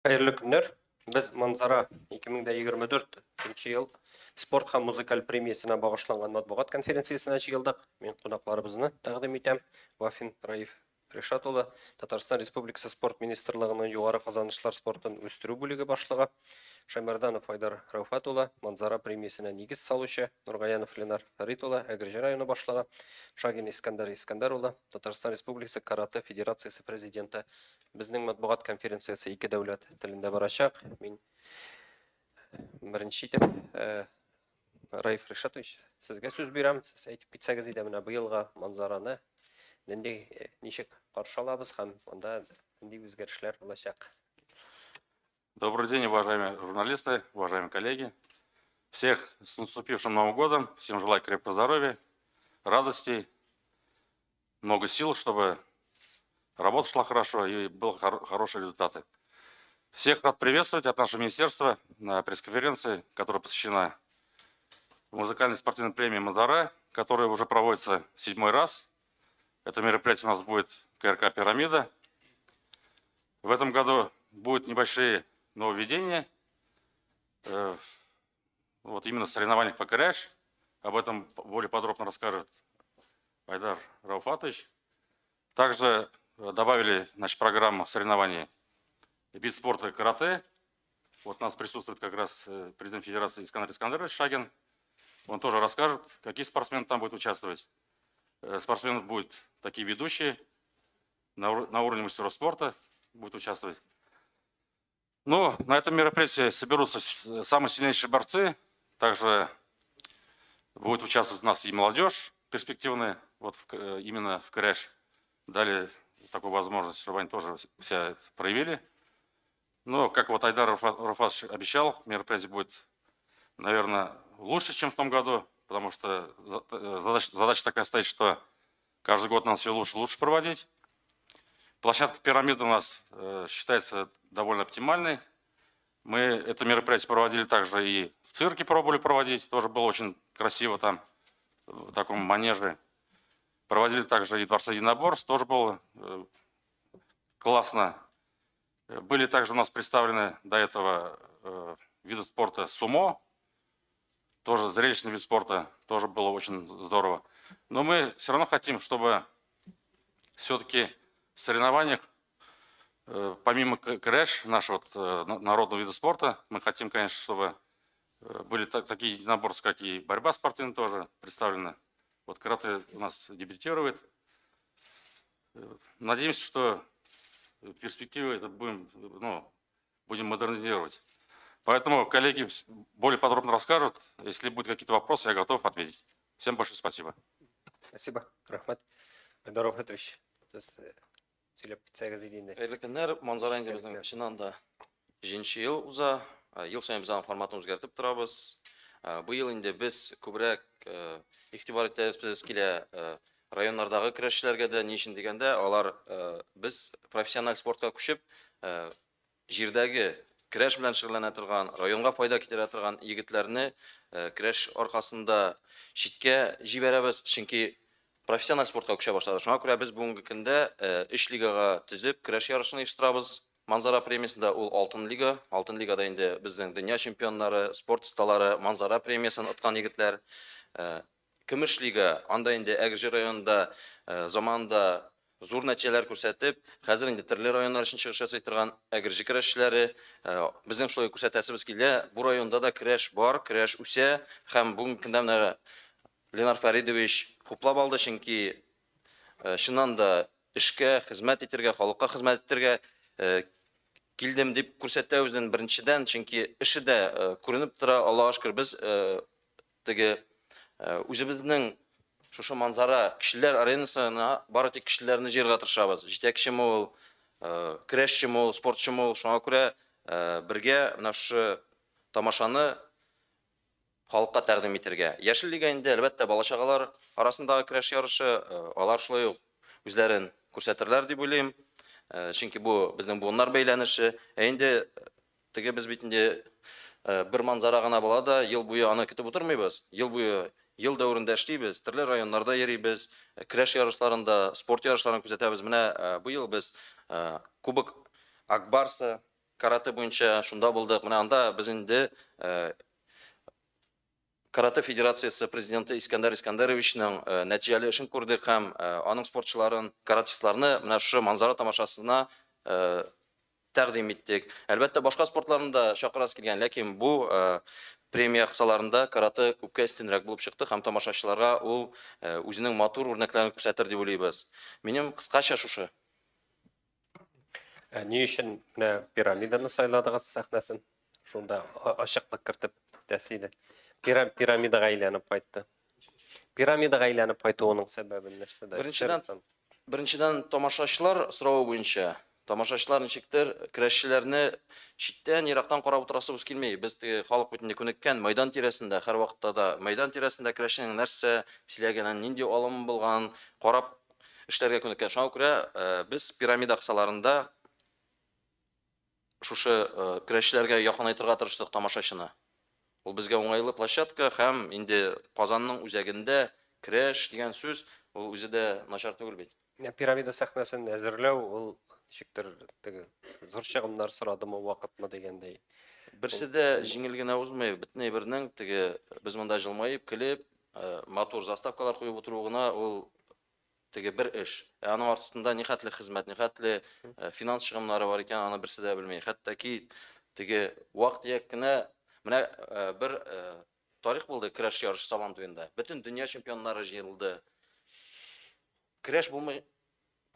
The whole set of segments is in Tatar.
Хәерле көннәр. Без Манзара 2024 ел спорт һәм музыкаль премиясенә багышланган матбугат конференциясенә җыелдык. Мин кунакларыбызны тәкъдим итәм. Вафин Раиф Ришат улы, Татарстан Республикасы Спорт министрлыгының югары казанышлар спортын үстерү бүлеге башлыгы, Шаймарданов Айдар Рәүфәт улы, Манзара премиясенә нигез салучы, Нургаянов Ленар Фәрит улы, Әгерҗе районы башлыгы, Шагин Искәндәр Искәндәр улы, Татарстан Республикасы Каратэ федерациясе президенты. Безнең матбугат конференциясе ике дәүләт телендә барачак. Мин беренче итеп э, Раиф Ришатович, сезгә сүз бирәм. Сез әйтеп китсәгез иде, менә быелгы манзараны нинди э, ничек каршы алабыз һәм анда нинди үзгәрешләр булачак? Добрый день, уважаемые журналисты, уважаемые коллеги. Всех с наступившим Новым годом. Всем желаю крепкого здоровья, радости, много сил, чтобы работа шла хорошо и были хорошие результаты. Всех рад приветствовать от нашего министерства на пресс-конференции, которая посвящена музыкальной спортивной премии «Манзара», которая уже проводится седьмой раз. Это мероприятие у нас будет КРК «Пирамида». В этом году будут небольшие нововведения. Вот именно в соревнованиях по кэрэш. Об этом более подробно расскажет Айдар Рауфатович. Также добавили, значит, программу соревнований вид спорта карате. Вот у нас присутствует как раз президент Федерации Искандер Искандерович Шагин. Он тоже расскажет, какие спортсмены там будут участвовать. Спортсмены будут такие ведущие, на уровне мастеров спорта будут участвовать. Ну, на этом мероприятии соберутся самые сильнейшие борцы. Также будет участвовать у нас и молодежь перспективная, вот именно в кэрэш. Дали такую возможность, чтобы они тоже себя проявили. Но, как вот Айдар Руфатович обещал, мероприятие будет, наверное, лучше, чем в том году, потому что задача такая стоит, что каждый год надо все лучше и лучше проводить. Площадка «Пирамида» у нас считается довольно оптимальной. Мы это мероприятие проводили также и в цирке пробовали проводить, тоже было очень красиво там, в таком манеже. Проводили также и Дворце единоборств, тоже было классно. Были также у нас представлены до этого виды спорта сумо, тоже зрелищный вид спорта, тоже было очень здорово. Но мы все равно хотим, чтобы все-таки в соревнованиях, помимо кэрэш, нашего вот, народного вида спорта, мы хотим, конечно, чтобы были такие единоборства, как и борьба спортивная тоже представлена. Вот карате у нас дебютирует. Надеемся, что в перспективе это будем, ну, будем модернизировать. Поэтому коллеги более подробно расскажут. Если будут какие-то вопросы, я готов ответить. Всем большое спасибо. Спасибо, рәхмәт. Айдар Рауфатович, сез сөйләп китсәгез иде инде. Хәерле көннәр. Манзара инде безнең чыннан да җиденче ел уза. Ел саен без аның форматын үзгәртеп торабыз. Быел инде без күбрәк игътибар итәбез килә районнардагы көрәшчеләргә дә. Ни өчен дигәндә, алар без профессиональ спортка күчеп, җирдәге көрәш белән шөгыльләнә торган, районга файда китерә торган егетләрне көрәш аркасында читкә җибәрәбез, чөнки профессиональ спортка күчә башлады. Шуңа күрә без бүгенге көндә өч лигага төзеп көрәш ярышын оештырабыз. Манзара премиясендә ул Алтын лига. Алтын лигада инде безнең дөнья чемпионнары, спорт осталары, Манзара премиясен откан егетләр. Көмеш лига, анда инде Әгерҗе районында заманында зур нәтиҗәләр күрсәтеп, хәзер инде төрле районнар өчен чыгыш ясый торган Әгерҗе көрәшчеләре. Безнең шулай күрсәтәсебез килә, бу районда да көрәш бар, көрәш үсә һәм бүгенге көндә менә Ленар Фәридович хуплап алды, чөнки чыннан да эшкә, хезмәт итәргә, халыкка хезмәт итәргә килдем дип күрсәтә үзен беренчедән, чөнки эше дә күренеп тора, Аллага шөкер, без теге үзебезнең шушы Манзара кешеләр аренасына бары тик кешеләрне җыярга тырышабыз. Җитәкчеме ул, көрәшчеме ул, спортчымы ул, шуңа күрә бергә менә шушы тамашаны халыкка тәкъдим итәргә. Яшел лига инде, әлбәттә, бала-чагалар арасындагы көрәш ярышы, алар шулай ук үзләрен күрсәтерләр дип уйлыйм. Чөнки бу безнең буыннар бәйләнеше. Ә инде теге без бит инде бер Манзара гына була да, ел буе аны көтеп утырмыйбыз. Ел буе, ел дәверендә эшлибез, төрле районнарда йөрибез, көрәш ярышларында, спорт ярышларын күзәтәбез. Менә быел без Кубок Акбарса карате буенча шунда булдык. Менә анда без инде Карате федерациясе президенты Искәндәр Искәндәровичның нәтиҗәле эшен күрдек һәм аның спортчыларын, каратистларны менә шушы Манзара тамашасына тәкъдим иттек. Әлбәттә, башка спортларны да чакырасы килгән, ләкин бу премия кысаларында карате күпкә өстенрәк булып чыкты һәм тамашачыларга ул үзенең матур үрнәкләрен күрсәтер дип уйлыйбыз. Минем кыскача шушы. Ә ни өчен менә пирамиданы сайладыгыз сәхнәсен? Шунда ачыклык кертеп китәсе иде. Пирамидага әйләнеп кайтты. Пирамидага әйләнеп кайтуының сәбәбе нәрсәдә? Беренчедән, беренчедән тамашачылар соравы буенча, тамашачылар ничектер көрәшчеләрне читтән, ерактан карап утырасыбыз килми. Без теге халык бит инде күнеккән мәйдан тирәсендә, һәрвакытта да мәйдан тирәсендә көрәшченең нәрсә сөйләгәнен, нинди алымы булганын карап эшләргә күнеккән. Шуңа күрә без пирамида кысаларында шушы көрәшчеләргә якынайтырга тырыштык тамашачыны. Ул безгә уңайлы площадка һәм инде Казанның үзәгендә көрәш дигән сүз ул үзе дә начар түгел бит. Пирамида сәхнәсен әзерләү ул ничектер теге зур чыгымнар сорадымы, вакытмы дигәндәй. Берсе дә җиңел генә узмый, бөтен әйбернең теге без монда җылмаеп, көлеп, матур заставкалар куеп утыру гына ул теге бер эш. Ә аның артында нихәтле хезмәт, нихәтле финанс чыгымнары бар икән, аны берсе дә белми. Хәтта ки теге вак-төяк кенә менә бер тарих булды көрәш ярышы Сабан туенда. Бөтен дөнья чемпионнары җыелды. Көрәш булмый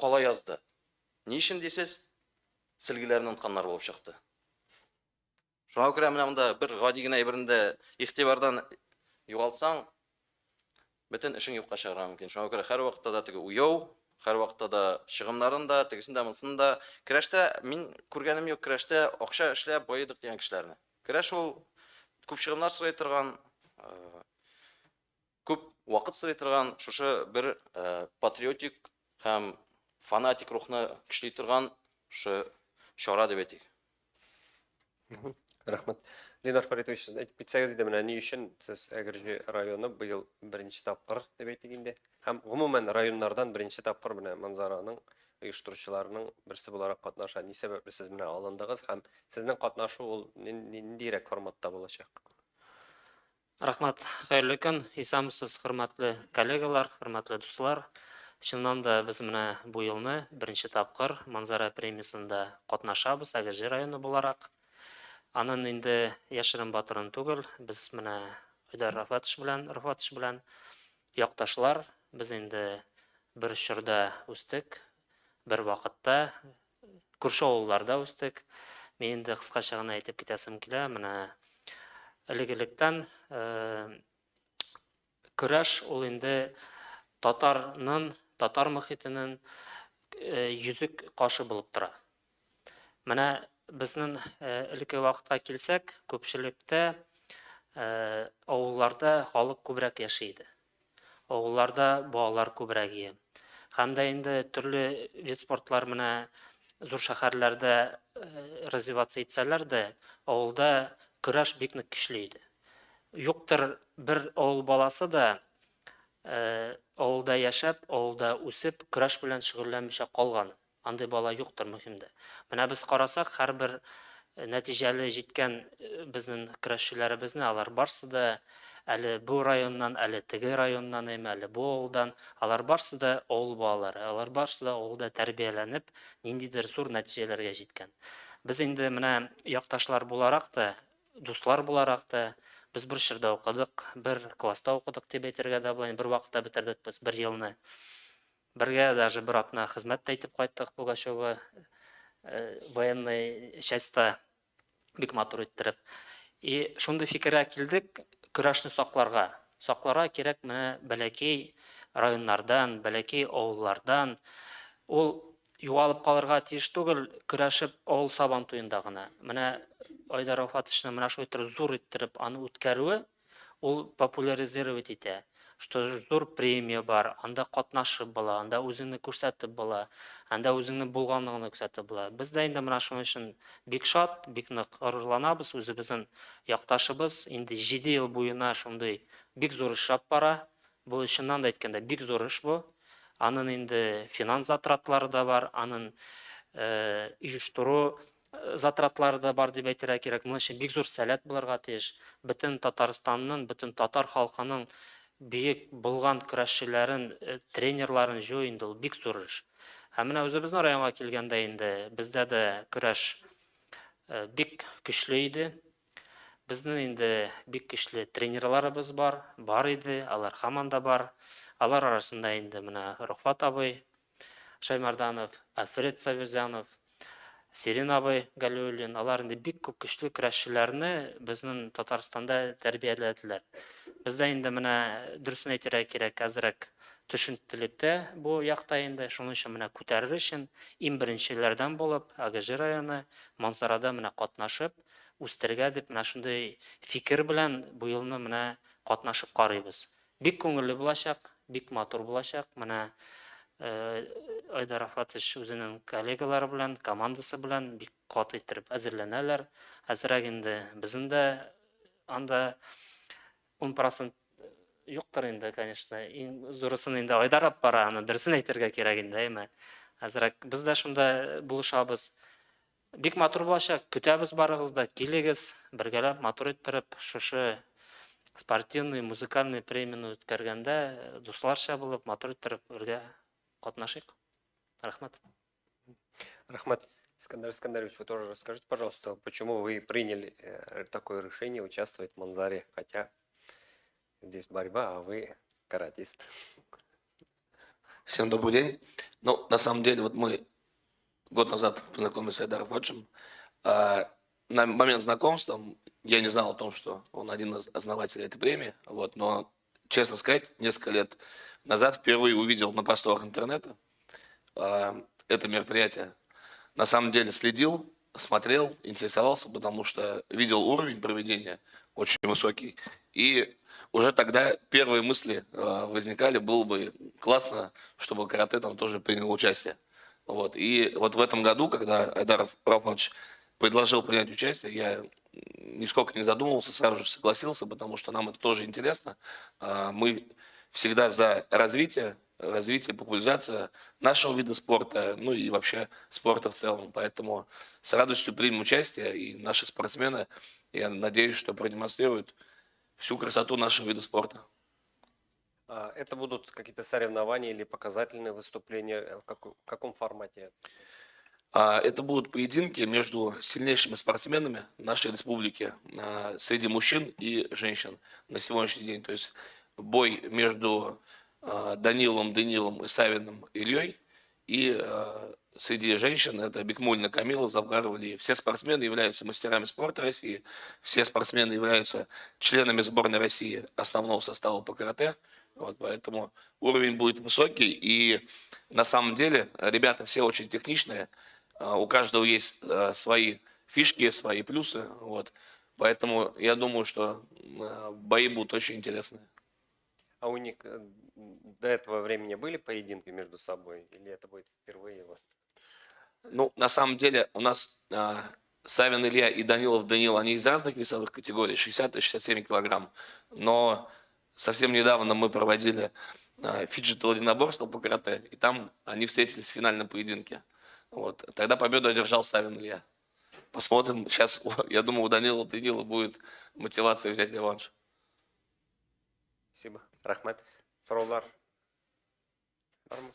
кала язды. Ни өчен дисез? Сөлгеләрне онытканнар булып чыкты. Шуңа күрә менә монда бер гади генә әйберне дә игътибардан югалтсаң, бөтен эшең юкка чыгарга мөмкин. Шуңа күрә һәрвакытта да теге уяу, һәрвакытта да чыгымнарын да, тегесен дә, монысын да. Көрәштә мин күргәнем юк, көрәштә акча эшләп баедык дигән кешеләрне. Көрәш ул күп чыгымнар сорый торган, күп вакыт сорый торган шушы бер патриотик һәм фанатик рухны көчли торган шушы чара дип әйтик. Рәхмәт. Ленар Фаритович, сез әйтеп китсәгез иде, менә ни өчен сез Әгерҗе районы быел беренче тапкыр дип әйтик инде. Һәм гомумән районнардан беренче тапкыр менә Манзараның оештыручыларының берсе буларак катнаша. Ни сәбәпле сез менә алындыгыз һәм сезнең катнашу ул ниндирәк форматта булачак? Рәхмәт, хәерле көн. Исәнмесез, хөрмәтле коллегалар, хөрмәтле дуслар. Чыннан да без менә бу елны беренче тапкыр Манзара премиясендә катнашабыз, Әгерҗе районы буларак. Анын инде яшерен батырын түгел, без менә Айдар Рафатович белән, Рафатович белән якташлар, без инде бер чорда үстек, бер вакытта күрше авылларда үстек. Мин инде кыскача гына әйтеп китәсем килә. Менә элек-электән көрәш ул инде татарның, татар мохитенең йөзек кашы булып тора. Менә безнең элекке вакытка килсәк, күпчелектә авылларда халык күбрәк яши иде. Авылларда балалар күбрәк ие. Һәм дә инде төрле вид спортлар менә зур шәһәрләрдә развиваться итсәләр дә, авылда көрәш бик нык көчле иде. Юктыр бер авыл баласы да авылда яшәп, авылда үсеп, көрәш белән шөгыльләнмичә калган. Андый бала юктыр, мөһим дә. Менә без карасак, һәрбер нәтиҗәле җиткән безнең көрәшчеләребезне, алар барсы да әле бу районнан, әле теге районнан, әйме, әле бу авылдан, алар барсы да авыл балалары, алар барсы да авылда тәрбияләнеп, ниндидер зур нәтиҗәләргә җиткән. Без инде менә якташлар буларак та, дуслар буларак та, без бер чорда укыдык, бер класста укыдык дип әйтергә дә була, бер вакытта бетердек без бер елны. Бергә даже бер атна хезмәт тә итеп кайттык Пугачева военный частьта бик матур иттереп. И шундый фикергә килдек, көрәшне сакларга. Сакларга кирәк менә бәләкәй районнардан, бәләкәй авыллардан. Ул югалып калырга тиеш түгел, көрәшеп авыл сабан туенда гына. Менә Айдар Рафатовичның менә шулай иттереп зур иттереп аны үткәрүе, ул популяризировать итә, что зур премия бар, анда катнашып була, анда үзеңне күрсәтеп була, анда үзеңнең булганлыгыңны күрсәтеп була. Без дә инде менә шуның өчен бик шат, бик нык горурланабыз, үзебезнең якташыбыз инде 7 ел буена шундый бик зур эш алып бара. Бу чыннан да әйткәндә бик зур эш бу. Анын инде финанс затратлары да бар, анын оештыру. затратлары да бар дип әйтергә кирәк. Моның өчен бик зур сәләт булырга тиеш. Бөтен Татарстанның, бөтен татар халкының бөек булган көрәшчеләрен, тренерларын җыю инде ул бик зур эш. Ә менә үзебезнең районга килгәндә инде бездә дә көрәш бик көчле иде. Безнең инде бик көчле тренерларыбыз бар, бар иде, алар һаман да бар. Алар арасында инде менә Рухват абый Шаймарданов, Альфред Сабирзянов, Сирин абый Галиуллин, алар инде бик күп көчле көрәшчеләрне безнең Татарстанда тәрбияләделәр. Бездә инде менә дөресен әйтергә кирәк, әзрәк төшенкелектә бу якта инде, шуның өчен менә күтәрер өчен иң беренчеләрдән булып Әгерҗе районы Мансарада менә катнашып, үстерергә дип менә шундый фикер белән бу елны менә катнашып карыйбыз. Бик күңелле булачак, бик матур булачак. Менә Айдар Афатович үзенең коллегалары белән, командасы белән бик каты иттереп әзерләнәләр. Әзрәк инде безнең дә анда 10% юктыр инде, конечно. Иң зурысын инде Айдар алып бара, аны дөресен әйтергә кирәк инде, әйме. Әзрәк без дә шунда булышабыз. Бик матур булачак, көтәбез барыгыз да, килегез, бергәләп матур иттереп шушы спортивный, музыкальный премияне үткәргәндә дусларча булып, матур иттереп бергә катнашыйк. Рәхмәт. Рәхмәт. Искандер Искандерович, вы тоже расскажите, пожалуйста, почему вы приняли такое решение участвовать в Манзаре, хотя здесь борьба, а вы каратист. Всем добрый день. Ну, на самом деле, вот мы год назад познакомились с Айдаром Фаджем. На момент знакомства я не знал о том, что он один из основателей этой премии, вот, но, честно сказать, несколько лет назад впервые увидел на просторах интернета это мероприятие. На самом деле следил, смотрел, интересовался, потому что видел уровень проведения очень высокий. И уже тогда первые мысли возникали, было бы классно, чтобы карате там тоже принял участие. Вот. И вот в этом году, когда Айдар Рафманович предложил принять участие, я нисколько не задумывался, сразу же согласился, потому что нам это тоже интересно. Мы всегда за развитие, развитие, популяризация нашего вида спорта, ну и вообще спорта в целом. Поэтому с радостью примем участие, и наши спортсмены, я надеюсь, что продемонстрируют всю красоту нашего вида спорта. Это будут какие-то соревнования или показательные выступления? В каком формате? Это будут поединки между сильнейшими спортсменами нашей республики среди мужчин и женщин на сегодняшний день. То есть бой между Данилом Данилом и Савиным Ильей и среди женщин это Бикмуллина Камила, Завгарова Лия. Все спортсмены являются мастерами спорта России, все спортсмены являются членами сборной России основного состава по карате. Вот, поэтому уровень будет высокий. И на самом деле ребята все очень техничные. У каждого есть свои фишки, свои плюсы. Вот. Поэтому я думаю, что бои будут очень интересные. А у них до этого времени были поединки между собой? Или это будет впервые? Вот? Ну, на самом деле у нас Савин Илья и Данилов Данил, они из разных весовых категорий, 60 и 67 килограмм. Но совсем недавно мы проводили фиджитал единоборство по карате, и там они встретились в финальном поединке. Вот. Тогда победу одержал Савин Илья. Посмотрим. Сейчас, я думаю, у Данила Данила будет мотивация взять реванш. Спасибо. Рәхмәт. Сораулар бармы?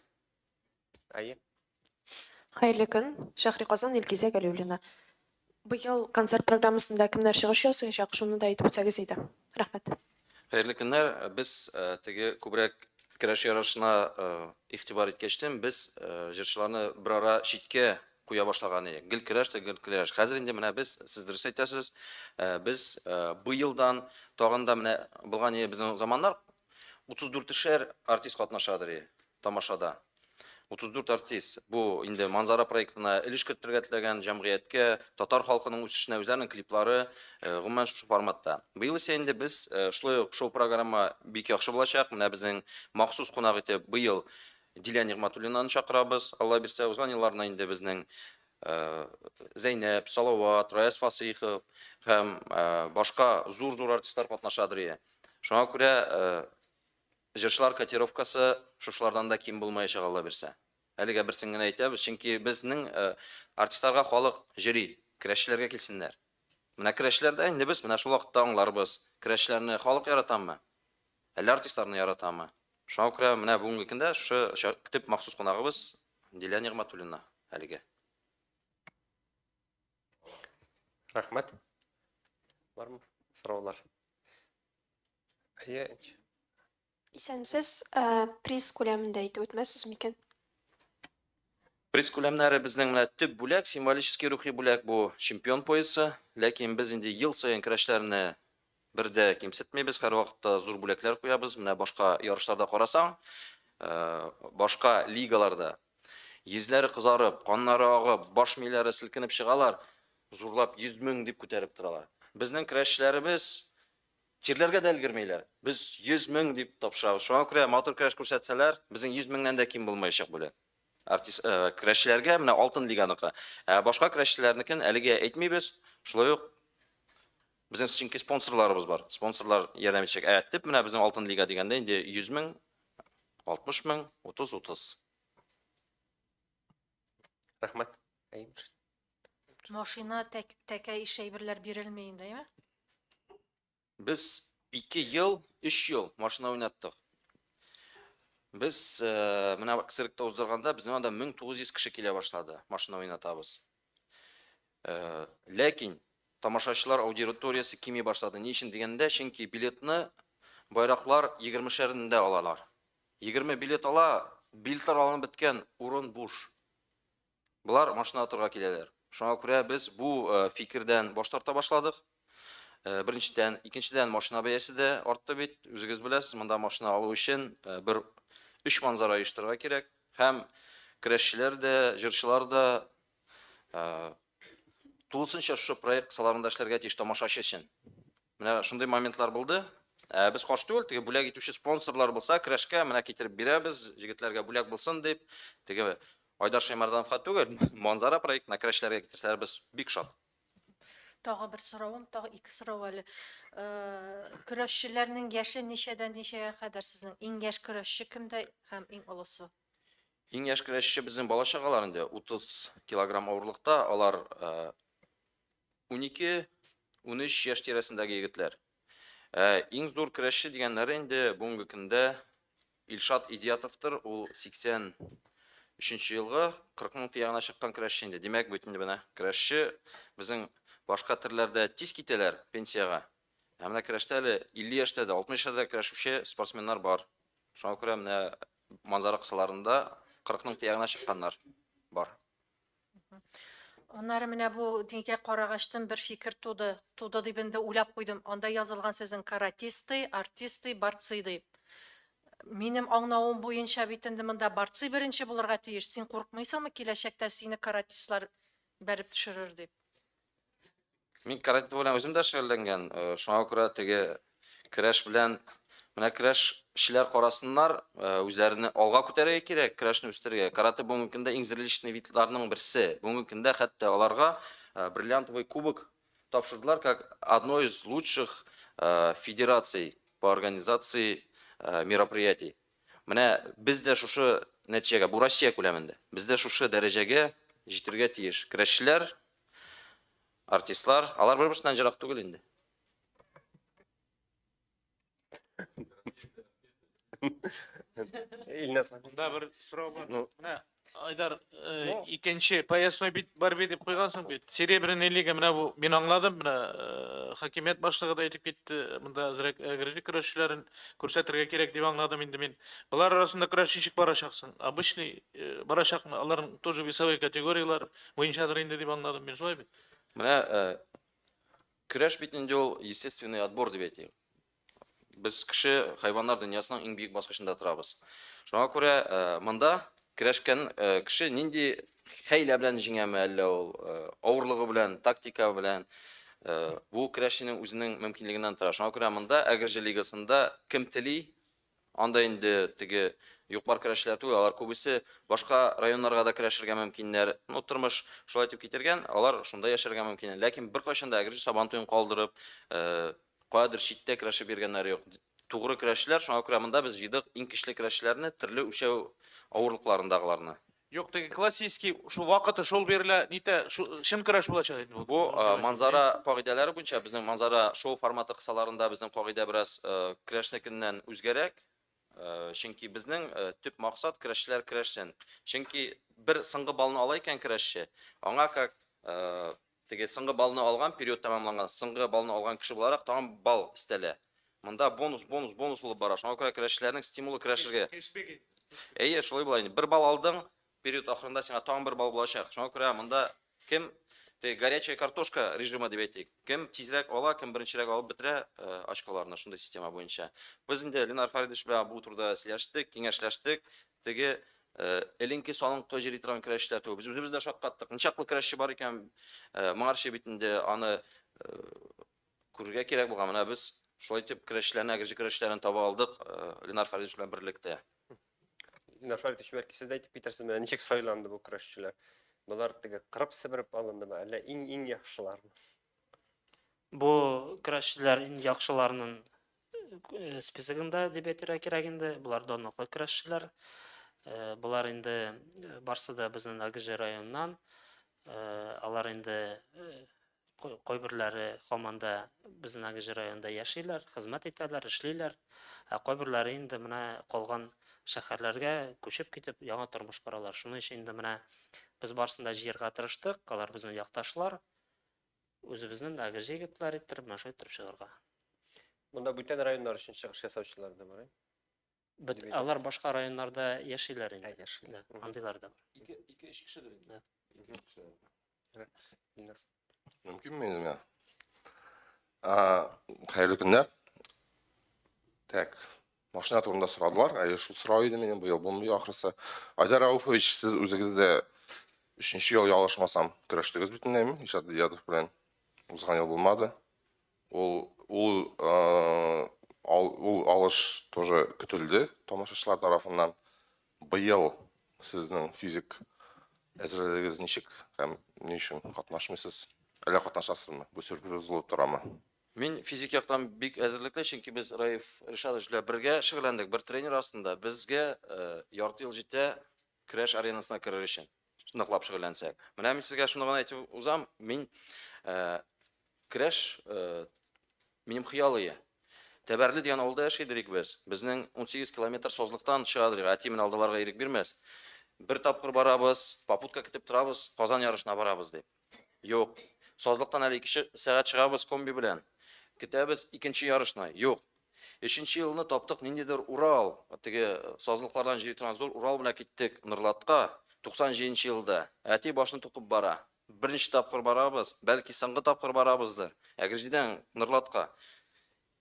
Әйе. Хәерле көн. Шәһри Казан, Илгизә Галиуллина. Быел концерт программасында кемнәр чыгыш ясаячак, шуны да әйтеп үтсәгез иде. Рәхмәт. Хәерле көннәр. Без теге күбрәк көрәш ярышына игътибар иткәчтен, без җырчыларны берара читкә куя башлаган идек. Гел көрәш тә гел көрәш. Хәзер инде менә без, сез дөрес әйтәсез, без быелдан тагын да менә булган безнең заманнар 34 артист катнашадыр тамашада. 34 артист. Бу инде Манзара проектына өлеш кертергә теләгән җәмгыятькә, татар халкының үсешенә үзләренең клиплары, гомумән шушы форматта. Быел исә инде без шулай ук шоу-программа бик яхшы булачак. Менә безнең махсус кунак итеп быел Дилә Нигъмәтуллинаны чакырабыз. Алла бирсә, узган елларны инде безнең Зәйнәп, Салават, Раяз Фасыйхов һәм башка зур-зур артистлар катнашадыр. Шуңа күрә җырчылар котировкасы шушылардан да ким булмаячак, Алла бирсә. Әлегә берсен генә әйтәбез, чөнки безнең артистларга халык җөри. Көрәшчеләргә килсеннәр. Менә көрәшчеләрдә инде без менә шул вакытта аңларбыз, көрәшчеләрне халык яратамы, әллә артистларны яратамы. Шуңа күрә менә бүгенге көндә шушы төп махсус кунагыбыз Дилә Нигъмәтуллина әлегә. Рәхмәт. Бармы сораулар? Әйе. Исәнмесез, приз күләмен дә әйтеп үтмәссез микән? Приз күләмнәре безнең менә төп бүләк, символический рухи бүләк бу чемпион поясы. Ләкин без инде ел саен көрәшләрне бер дә кимсетмибез, һәрвакытта зур бүләкләр куябыз. Менә башка ярышларда карасаң, башка лигаларда йөзләре кызарып, каннары агып, баш миләре селкенеп чыгалар, зурлап 100 мең дип күтәреп торалар. Безнең көрәшчеләребез тирләргә дә өлгермиләр. Без 100 мең дип тапшырабыз. Шуңа күрә матур көрәш күрсәтсәләр, безнең 100 меңнән дә ким булмаячак бүләк. Артист көрәшчеләргә менә алтын лиганыкы. Ә башка көрәшчеләрнекен әлегә әйтмибез. Шулай ук безнең чөнки спонсорларыбыз бар. Спонсорлар ярдәм итәчәк. Ә төп менә безнең алтын лига дигәндә инде 100 мең, 60 мең, 30 30. Рәхмәт. Машина, тәкә ише әйберләр бирелми инде, әйме? Без 2 ел, 3 ел машина уйнаттык. Без менә циркта уздырганда безнең анда 1900 кеше килә башлады, машина уйнатабыз. Ләкин тамашачылар аудиториясе кими башлады. Ни өчен дигәндә, чөнки билетны байраклар 20-шәрендә алалар. 20 билет ала, билетлар алынып беткән, урын буш. Болар машина атырга киләләр. Шуңа күрә без бу фикердән баш тарта башладык. Беренчедән, икенчедән машина бәясе дә артты бит. Үзегез беләсез, монда машина алу өчен бер өч манзара оештырырга кирәк. Һәм көрәшчеләр дә, җырчылар да тулысынча шушы проект кысаларында эшләргә тиеш тамашачы өчен. Менә шундый моментлар булды. Ә, без каршы түгел, теге бүләк итүче спонсорлар булса, көрәшкә менә китереп бирәбез, җегетләргә бүләк булсын дип, теге Айдар Шәймәрдановка түгел, Манзара проектына көрәшчеләргә китерсәләр, без бик шат. Тагы бер соравым, тагы ике сорау әле. Э, көрәшчеләрнең яше ничәдән ничәгә кадәр сезнең? Иң яшь көрәшче кемдә һәм иң олысы? Иң яшь көрәшче безнең бала-чагалар инде 30 килограмм авырлыкта, алар 12, 13 яшь тирәсендәге егетләр. Ә, иң зур көрәшче дигәннәре инде бүгенге көндә Илшат Идиятовтыр, ул 83 елгы 40 мең тыягына чыккан көрәшче инде. Димәк, бит инде менә көрәшче безнең башка төрләрдә тиз китәләр пенсиягә. Ә менә көрәштә әле 50 яшьтә дә, 60 яшьтә дә көрәшүче спортсменнар бар. Шуңа күрә менә манзара кысаларында 40 мең тыягына чыкканнар бар. Аннары менә бу нигә карагачтын бер фикер туды. Туды дип инде уйлап куйдым. Анда язылган сезнең каратисты, артисты, борцы дип. Минем аңлавым буенча бит инде монда борцы беренче булырга тиеш. Син куркмыйсыңмы киләчәктә сине каратистлар бәреп төшерер дип? Мин каратэ белән үзем дә шөгыльләнгән, шуңа күрә теге көрәш белән менә көрәшчеләр карасыннар, үзләрен алга күтәрергә кирәк, көрәшне үстерергә. Каратэ бүгенге көндә иң зрелищный видларның берсе. Бүгенге көндә хәтта аларга бриллиантовый кубок тапшырдылар как одной из лучших федераций по организации мероприятий. Менә без дә шушы нәтиҗәгә, бу Россия күләмендә, без дә шушы дәрәҗәгә җитәргә тиеш. Көрәшчеләр Артистлар, алар бер-берсеннән җырак түгел инде. Илназ. Монда бер сорау бар. Ну. Менә Айдар, икенче поясной бит борьбе дип куйгансың бит. Серебряный лига менә бу мин аңладым, менә хакимият башлыгы да әйтеп китте, монда әзрәк әгерҗе көрәшчеләрен күрсәтергә кирәк дип аңладым инде мин. Болар арасында көрәш ничек барачаксың? Обычный барачакмы? Аларның тоже весовой категорияләр буенчадыр инде дип аңладым мин, шулай бит? Менә көрәш бит инде ул естественный отбор дип әйтик. Без кеше хайваннар дөньясының иң бөек баскычында торабыз. Шуңа күрә монда көрәшкән кеше нинди хәйлә белән җиңәме, әллә ул авырлыгы белән, тактика белән, бу көрәшченең үзенең мөмкинлегеннән тора. Шуңа күрә монда Әгерҗе лигасында кем тели, Анда инде теге юк-бар көрәшчеләр түгел, алар күбесе башка районнарга да көрәшергә мөмкиннәр. Ну, тормыш шулай итеп китергән, алар шунда яшәргә мөмкин. Ләкин беркайчан да Әгерҗе Сабантуен калдырып, каядыр читтә көрәшеп йөргәннәре юк. Тугры көрәшчеләр, шуңа күрә монда без җыйдык иң көчле көрәшчеләрне, төрле үлчәү авырлыкларындагыларны. Юк, теге классический шул вакыты шул бирелә, нитә, шу чын көрәш булачак инде бу. Бу Манзара кагыйдәләре буенча безнең Манзара шоу форматы кысаларында безнең кагыйдә бераз көрәшнекеннән үзгәрәк. Чөнки безнең төп максат көрәшчеләр көрәшсен. Чөнки бер соңгы баллны ала икән көрәшче, аңа как теге соңгы баллны алган, период тәмамланган, соңгы баллны алган кеше буларак тагын балл өстәлә. Монда бонус, бонус, бонус булып бара. Шуңа күрә көрәшчеләрнең стимулы көрәшергә. Әйе, шулай була инде. Бер балл алдың, период ахырында сиңа тагын бер балл булачак. Шуңа күрә монда кем теге горячая картошка режимы дип әйтик. Кем тизрәк ала, кем беренчерәк алып бетерә очколарны шундый система буенча. Без инде Ленар Фаридович белән бу турыда сөйләштек, киңәшләштек. Теге эленке салынкы җыри торган көрәшчеләр түгел. Без үзебез дә шаккаттык. Ничаклы көрәшче бар икән, моңарчы бит инде аны күрергә кирәк булган. Менә без шулай итеп көрәшчеләрне, Әгерҗе көрәшчеләрен таба алдык Ленар Фаридович белән берлектә. Ленар Фаридович, бәлки сез дә әйтеп китәрсез, менә ничек сайланды бу көрәшчеләр? Болар теге кырып себереп алындымы, әллә иң-иң яхшылармы? Бу көрәшчеләр иң яхшыларның списогында дип әйтергә кирәк инде. Болар данлыклы көрәшчеләр. Болар инде барсы да безнең Әгерҗе районыннан. Алар инде Кайберләре һаман да безнең Әгерҗе районында яшиләр, хезмәт итәләр, эшлиләр. Ә кайберләре инде менә калган шәһәрләргә күчеп китеп, яңа тормыш коралар. Шуның өчен инде менә без барысын да җыярга тырыштык. Алар безнең якташлар. Үзебезнең дә Әгерҗе егетләре иттереп, менә шулай иттереп чыгарга. Монда бүтән районнар өчен чыгыш ясаучылар да бар, Бит алар башка районнарда яшиләр инде. Яшиләр. Да, андыйлар да бар. Ике, ике, өч кешедер инде. Да. Ике кеше. Илназ. Мөмкинме инде миңа? Хәерле көннәр. Так, машина турында сорадылар. Әйе, шул сорау иде минем, быел булмый ахрысы. Айдар Рауфович, сез үзегез дә өченче ел ялгышмасам, көрәштегез бит инде, әйме? Илшат Диядов белән. Узган ел булмады. Ул ул ул алыш тоже көтелде тамашачылар тарафыннан. Быел сезнең физик әзерлегегез ничек һәм ни өчен катнашмыйсыз? Әллә катнашасызмы? Бу сюрприз булып торамы? Мин физик яктан бик әзерлекле, чөнки без Раиф Ришатович белән бергә шөгыльләндек, бер тренер астында. Безгә ярты ел җитә көрәш аренасына керер өчен, ныклап шөгыльләнсәк. Менә мин сезгә шуны гына әйтеп узам, мин Көрәш минем хыял ие. Тәбәрле дигән авылда яши идек без. Безнең 18 километр сазлыктан чыгадыр. Әти менә алдаларга ирек бирмәс. Бер тапкыр барабыз, попутка көтеп торабыз, Казан ярышына барабыз дип. Юк. Сазлыктан әле ике сәгать чыгабыз комби белән. Көтәбез икенче ярышны. Юк. Өченче елны таптык ниндидер Урал, теге сазлыклардан җыри торган зур Урал белән киттек Нырлатка, 97 нче елда. Әти башны тукып бара. Беренче тапкыр барабыз, бәлки соңгы тапкыр барабыздыр. Әгерҗедән Нырлатка.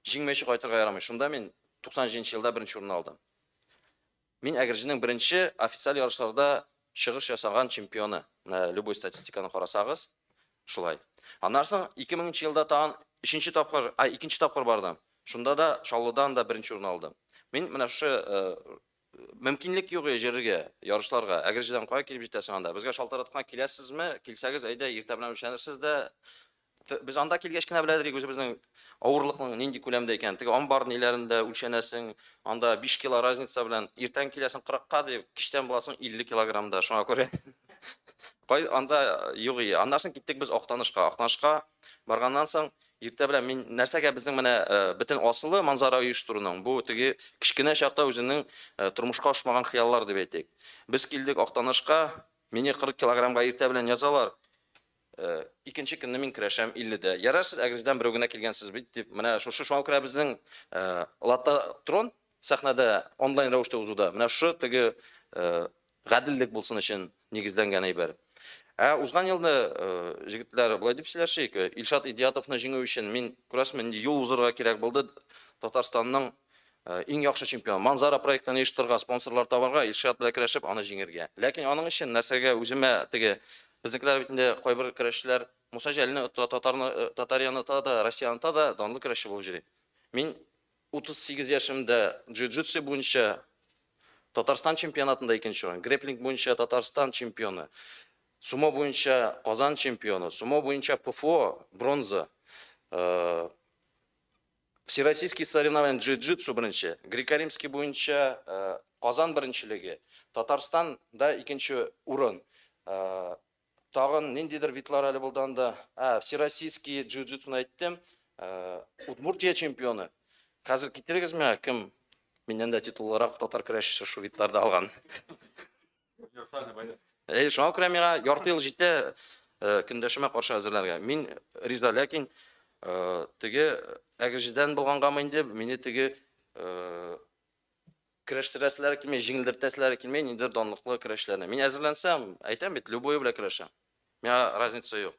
Җиңмәйчә кайтырга ярамый. Шунда мин 97 нче елда беренче урын алдым. Мин Әгерҗенең беренче официаль ярышларда чыгыш ясаган чемпионы. Менә любой статистиканы карасагыз, шулай. Аннан соң 2000 нче елда тагын өченче тапкыр, ай, икенче тапкыр бардым. Шунда да Чаллыдан да беренче урын алдым. Мин менә шушы мөмкинлек юк иде җөрергә, ярышларга. Әгерҗедән кая килеп җитәсең анда? Безгә шалтыраткан, киләсезме? Килсәгез, әйдә, иртә белән үлчәнерсез дә. Без анда килгәч кенә беләдер идек үзебезнең авырлыкның нинди күләмдә икәнен. Теге амбар ниләрендә үлчәнәсең, анда 5 кило разница белән иртән киләсең 40-ка дип, кичтән буласың 50 килограммда. Шуңа күрә кай анда юк иде. Аннан соң киттек без Актанышка. Актанышка барганнан соң Иртә белән мин нәрсәгә безнең менә бөтен асылы манзара оештыруның бу теге кечкенә чакта үзеңнең тормышка ашмаган хыяллар дип әйтик. Без килдек Актанышка, мине 40 килограммга иртә белән язалар. Икенче көнне мин көрәшәм 50-дә. Ярар, сез Әгерҗедән берәү генә килгәнсез бит дип. Менә шушы шуңа күрә безнең лототрон сәхнәдә онлайн рәвештә узуда менә шушы теге гаделлек булсын өчен нигезләнгән әйбер. Ә узган елны, җегетләр, болай дип сөйләшик, Илшат Идиятовны җиңү өчен мин, күрәсезме, нинди юл узырга кирәк булды. Татарстанның иң яхшы чемпионы, Манзара проектын оештырырга, спонсорлар табарга, Илшат белән көрәшеп, аны җиңергә. Ләкин аның өчен нәрсәгә үземә теге, безнекеләр бит инде кайбер көрәшчеләр Муса Җәлилне ота, татарны, Татарияне ота да, Россияне ота да, данлы көрәшче булып йөри. Мин 38 яшемдә джиу-джитсу буенча Татарстан чемпионатында икенче урын, грэпплинг буенча Татарстан чемпионы, сумо буенча Казан чемпионы, сумо буенча ПФО бронза, э, Всероссийский соревнования джиу-джитсу беренче, греко-римский буенча э, Казан беренчелеге. Татарстанда икенче урын. Тагын ниндидер видлар әле булды анда. Ә, всероссийский джиу-джитсуны әйттем. Удмуртия чемпионы. Хәзер китерегез миңа, кем миннән дә титуллырак татар көрәшчесе шул видларда алган. Универсальный боец. Әй, шуңа күрә миңа ярты ел җитә көндәшемә каршы әзерләргә. Мин риза, ләкин теге Әгерҗедән булгангамы инде, мине теге көрәштерәселәре килми, җиңелдертәселәре килми, ниндидер данлыклы көрәшләрне. Мин әзерләнсәм, әйтәм бит, любой белән көрәшәм. Миңа разница юк.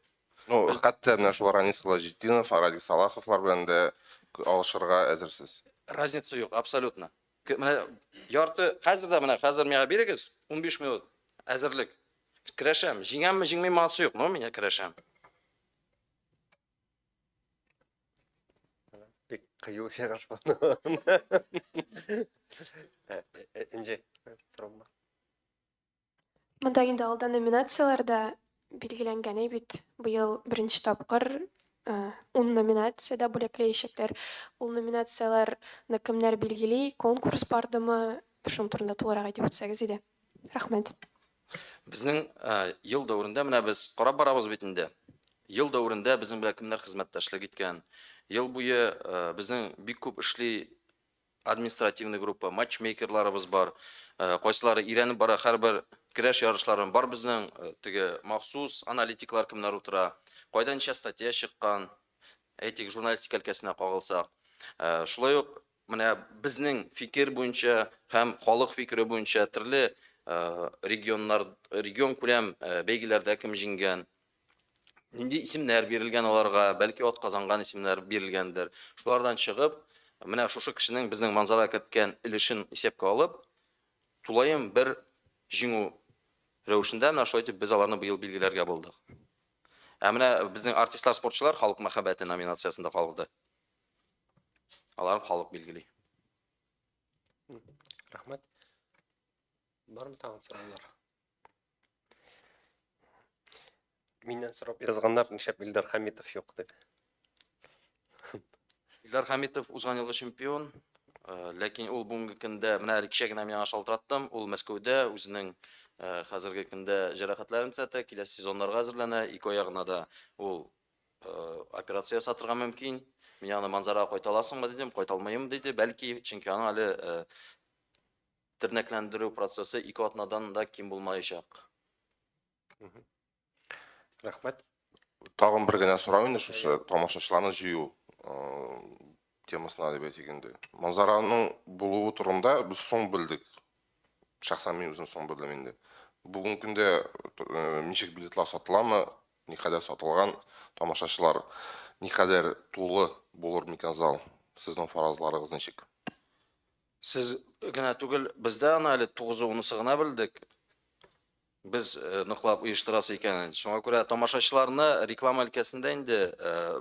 Ну, хәтта менә шул Ранис Гыйлаҗетдинов, Радик Салаховлар белән дә алышырга әзерсез. Разница юк, абсолютно. Менә ярты, хәзер дә менә, хәзер миңа бирегез, 15 минут әзерлек. Көрәшәм, җиңәмме, җиңмимме, анысы юк, но мин көрәшәм. Бик кыю чыгыш булды. Энҗе, сорау бар. Монда инде алда номинацияләр дә билгеләнгән бит. Быел беренче тапкыр 10 номинациядә бүләкләячәкләр. Ул номинацияләрне кемнәр билгели, конкурс бардымы? Шуның турында тулырак әйтеп үтсәгез иде. Рәхмәт. Безнең ел дәверендә менә без карап барабыз бит инде. Ел дәверендә безнең белән кемнәр хезмәттәшлек иткән. Ел буе безнең бик күп эшли административный группа, матчмейкерларыбыз бар. Кайсылары өйрәнеп бара һәрбер көрәш ярышларын. Бар безнең теге махсус аналитиклар кемнәр утыра. Кайда ничә статья чыккан, әйтик, журналистика өлкәсенә кагылсак. Шулай ук менә безнең фикер буенча һәм халык фикере буенча төрле регионнар, регион күләм бәйгеләрдә кем җиңгән, нинди исемнәр бирелгән аларга, бәлки атказанган исемнәр бирелгәндер. Шулардан чыгып, менә шушы кешенең безнең Манзара керткән өлешен исәпкә алып, тулаем бер җиңү рәвешендә менә шулай итеп без аларны быел билгеләргә булдык. Ә менә безнең артистлар, спортчылар халык мәхәббәте номинациясендә калды. Аларын халык билгели. Рәхмәт. Бармы тагын сораулар? Миннән сорап язганнар, нишләп Илдар Хамитов юк дип. Илдар Хамитов узган елгы чемпион, ләкин ул бүгенге көндә, менә әле кичә генә мин аңа шалтыраттым, ул Мәскәүдә үзенең хәзерге көндә җәрәхәтләрен төзәтә, киләсе сезоннарга әзерләнә, ике аягына да ул операция ясатырга мөмкин. Мин аны Манзарага кайта аласыңмы дидем, кайта алмыйм диде, бәлки, чөнки аның әле тернәкләндерү процессы 2 атнадан да ким булмаячак. Рәхмәт. Тагын бер генә сорау инде шушы тамашачыларны җыю темасына дип әйтик инде. Манзараның булуы турында без соң белдек. Шәхсән мин үзем соң белдем инде. Бүгенге көндә ничек билетлар сатыламы, никадәр сатылган, тамашачылар никадәр тулы булыр микән зал? Сезнең фаразларыгыз ничек? Сез генә түгел, без дә аны әле 9-10-сы гына белдек. Без ныклап оештырасы икәнен. Шуңа күрә тамашачыларны реклама өлкәсендә инде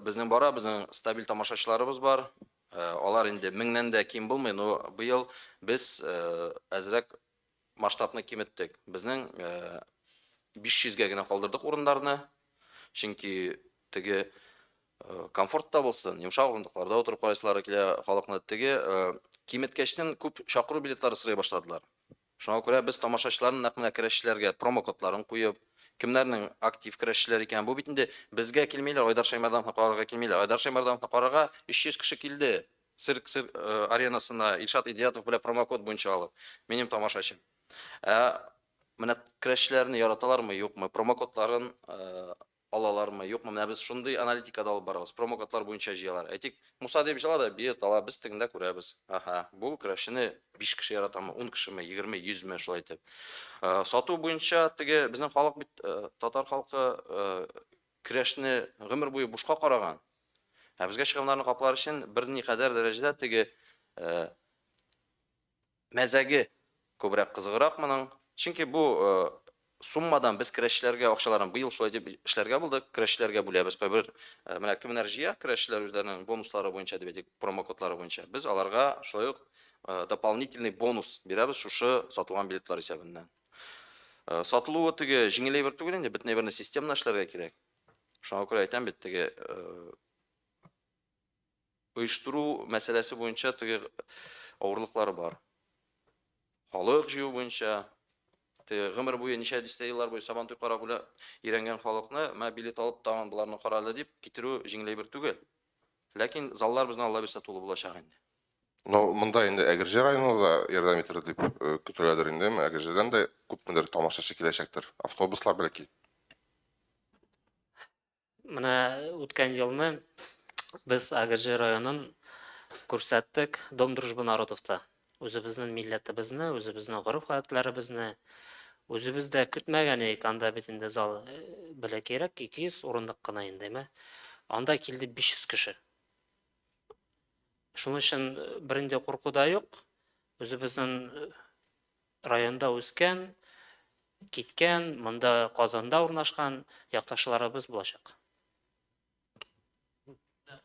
безнең бара, безнең стабиль тамашачыларыбыз бар. Алар инде меңнән дә ким булмый, но быел без әзрәк масштабны киметтек. Безнең 500-гә генә калдырдык урыннарны, чөнки теге комфорт та булсын, йомшак урындыкларда утырып карыйсылары килә халыкны. Теге киметкәчтен күп чакыру билетлары сорый башладылар. Шуңа күрә без тамашачыларны нәкъ менә көрәшчеләргә промокодларын куеп, кемнәрнең актив көрәшчеләр икән, бу бит инде безгә килмиләр, Айдар Шәймәрдановны карарга килмиләр. Айдар Шәймәрдановны карарга 300 кеше килде. Цирк цирк аренасына Илшат Идиятов белән промокод буенча алып. Минем тамашачым. Ә менә көрәшчеләрне яраталармы, юкмы, промокодларын алалармы, юкмы? Менә без шундый аналитика да алып барабыз. Промокодлар буенча җыялар. Әйтик, Муса дип җыла да билет ала, без тегендә күрәбез. Аһа, бу көрәшчене 5 кеше яратамы, 10 кешеме, 20, 100 ме, шулай итеп. Сату буенча теге безнең халык бит, татар халкы көрәшне гомер буе бушка караган. Ә безгә чыгымнарны каплар өчен берникадәр дәрәҗәдә теге мәзәге күбрәк кызыграк моның. Чөнки бу суммадан без көрәшчеләргә акчаларын быел шулай дип эшләргә булдык, көрәшчеләргә бүләбез. Кайбер менә кемнәр җыя, көрәшчеләр үзләренең бонуслары буенча дип әйтик, промокодлары буенча. Без аларга шулай ук дополнительный бонус бирәбез шушы сатылган билетлар исәбеннән. Сатылуы теге җиңел әйбер түгел инде, бөтен әйберне системно эшләргә кирәк. Шуңа күрә әйтәм бит, теге оештыру мәсьәләсе буенча теге авырлыклары бар. Халык җыю буенча. Теге гомер буе ничә дистә еллар буе Сабантуй карап үлә өйрәнгән халыкны, мә билет алып тагын боларны кара әле дип китерү җиңел әйбер түгел. Ләкин заллар безнең Алла бирсә тулы булачак инде. Ну, монда инде Әгерҗе районы да ярдәм итер дип көтеләдер инде. Әгерҗедән дә күпмедер тамашачы киләчәктер. Автобуслар бәлки. Менә үткән елны без Әгерҗе районын күрсәттек Дом дружбы народовта. Үзебезнең милләтебезне, үзебезнең гореф-гадәтләребезне үзебез дә көтмәгән идек. Анда бит инде зал бәләкәйрәк, 200 урындык кына инде, әйме. Анда килде 500 кеше. Шуның өчен бернинди курку да юк. Үзебезнең районда үскән, киткән, монда Казанда урнашкан якташларыбыз булачак.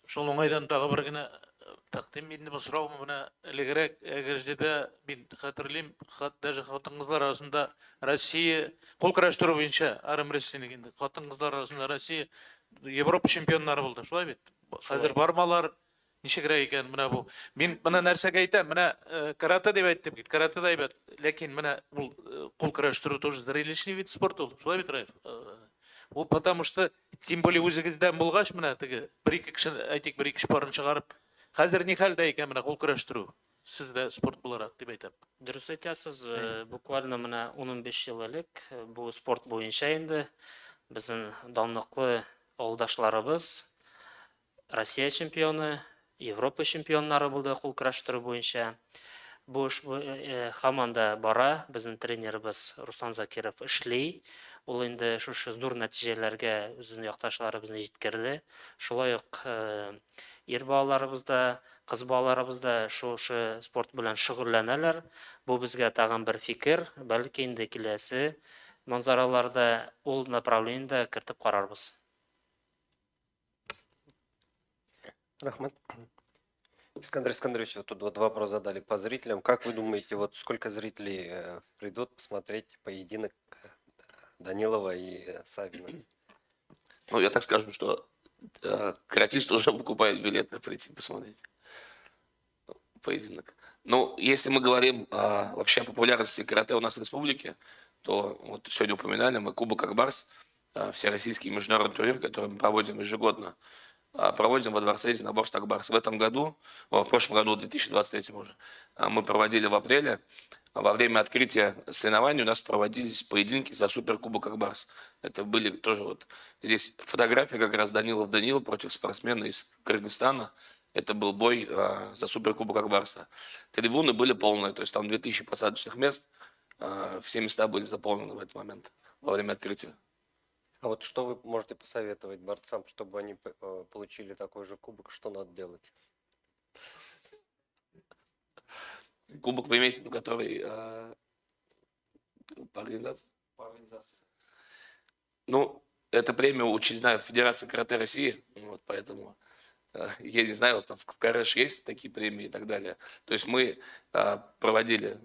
Шул уңайдан тагы бер генә тәкъдим инде бу сорау менә элегрәк Әгерҗедә мин хәтерлим, даже хатын-кызлар арасында Россия кул көрәштерү буенча армрестлинг инде хатын-кызлар арасында Россия Европа чемпионнары булды. Шулай бит? Хәзер бармалар ничегрәк икән менә бу. Мин менә нәрсәгә әйтәм, менә каратэ дип әйттем бит, каратэ да әйбәт, ләкин менә ул кул көрәштерү тоже зрелищный вид спорта ул. Шулай бит, Раиф? Ул потому что тем более үзегездән булгач, менә теге бер-ике кеше, әйтик, бер-ике парын чыгарып, хәзер ни хәлдә икән менә кул көрәштерү? Сездә спорт буларак дип әйтәм. Дөрес әйтәсез, буквально менә 10-15 ел элек бу спорт буенча инде безнең данлыклы авылдашларыбыз Россия чемпионы, Европа чемпионнары булды кул көрәштерү буенча. Бу эш һаман да бара. Безнең тренерыбыз Руслан Закиров эшли. Ул инде шушы зур нәтиҗәләргә үзенең якташларыбызны җиткерде. Шулай ук ир балаларыбыз да, кыз балаларыбыз да шушы спорт белән шөгыльләнәләр. Бу безгә тагын бер фикер, бәлки инде киләсе манзараларда ул направлениедә кертеп карарбыз. Рәхмәт. Искандер Искандерович, вот тут вот вопрос задали по зрителям. Как вы думаете, вот сколько зрителей придут посмотреть поединок Данилова и Савина? Ну, я так скажу, что каратисты уже покупают билеты прийти посмотреть поединок. Ну, если мы говорим вообще о популярности карате у нас в республике, то вот сегодня упоминали мы Кубок Акбарс, всероссийский международный турнир, который мы проводим ежегодно, проводим во дворце единоборств Акбарс. В этом году, в прошлом году, в 2023 уже, мы проводили в апреле. Во время открытия соревнований у нас проводились поединки за суперкубок Акбарс. Это были тоже вот здесь фотография как раз Данилов Данил против спортсмена из Кыргызстана. Это был бой за суперкубок Акбарса. Трибуны были полные, то есть там 2000 посадочных мест, все места были заполнены в этот момент, во время открытия. А вот что вы можете посоветовать борцам, чтобы они получили такой же кубок, что надо делать? Кубок вы имеете в виду, который по организации? По организации. Ну, эта премия учреждена Федерацией карате России, вот, поэтому я не знаю, вот там в КРШ есть такие премии и так далее. То есть мы проводили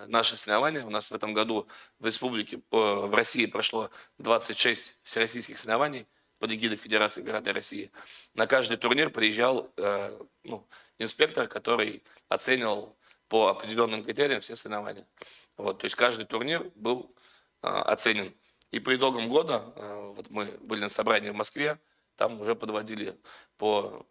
наши соревнования. У нас в этом году в республике, в России прошло 26 всероссийских соревнований под эгидой Федерации карате России. На каждый турнир приезжал ну, инспектор, который оценивал по определенным критериям все соревнования. Вот, то есть каждый турнир был оценен. И по итогам года, вот мы были на собрании в Москве, там уже подводили по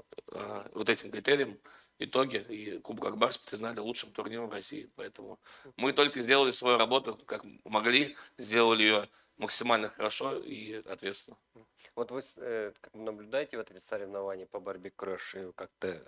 вот этим критериям итоги, и Кубок Акбарс признали лучшим турниром в России. Поэтому мы только сделали свою работу, как могли, сделали ее максимально хорошо и ответственно. Вот вы как бы наблюдаете вот эти соревнования по борьбе крэш и как-то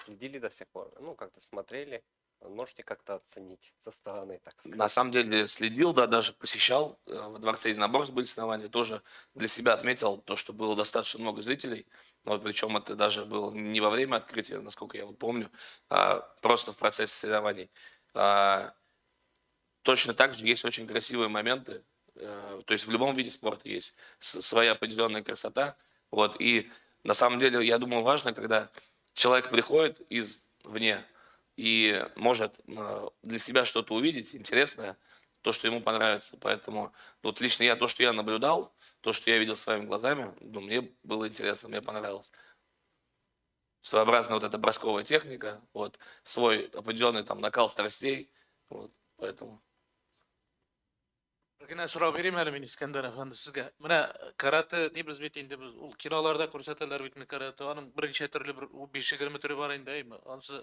следили до сих пор? Ну, как-то смотрели? Можете как-то оценить со стороны, так сказать? На самом деле следил, да, даже посещал. Во дворце единоборств были соревнования. Тоже для себя отметил то, что было достаточно много зрителей. Вот, причем это даже было не во время открытия, насколько я вот помню, а просто в процессе соревнований. Точно так же есть очень красивые моменты. То есть в любом виде спорта есть своя определенная красота. Вот, и на самом деле, я думаю, важно, когда человек приходит извне и может для себя что-то увидеть интересное, то, что ему понравится. Поэтому вот лично я, то, что я наблюдал, то, что я видел своими глазами, ну, мне было интересно, мне понравилось. Своеобразная вот эта бросковая техника, вот, свой определенный там накал страстей, вот, поэтому. Бер генә сорау бирим әле мин, Искәндәр әфәнде, сезгә. Менә каратэ дибез бит инде без. Ул киноларда күрсәтәләр бит инде каратэ. Аның берничә төрле, бер 5-20 төре бар инде, әйме. Ансы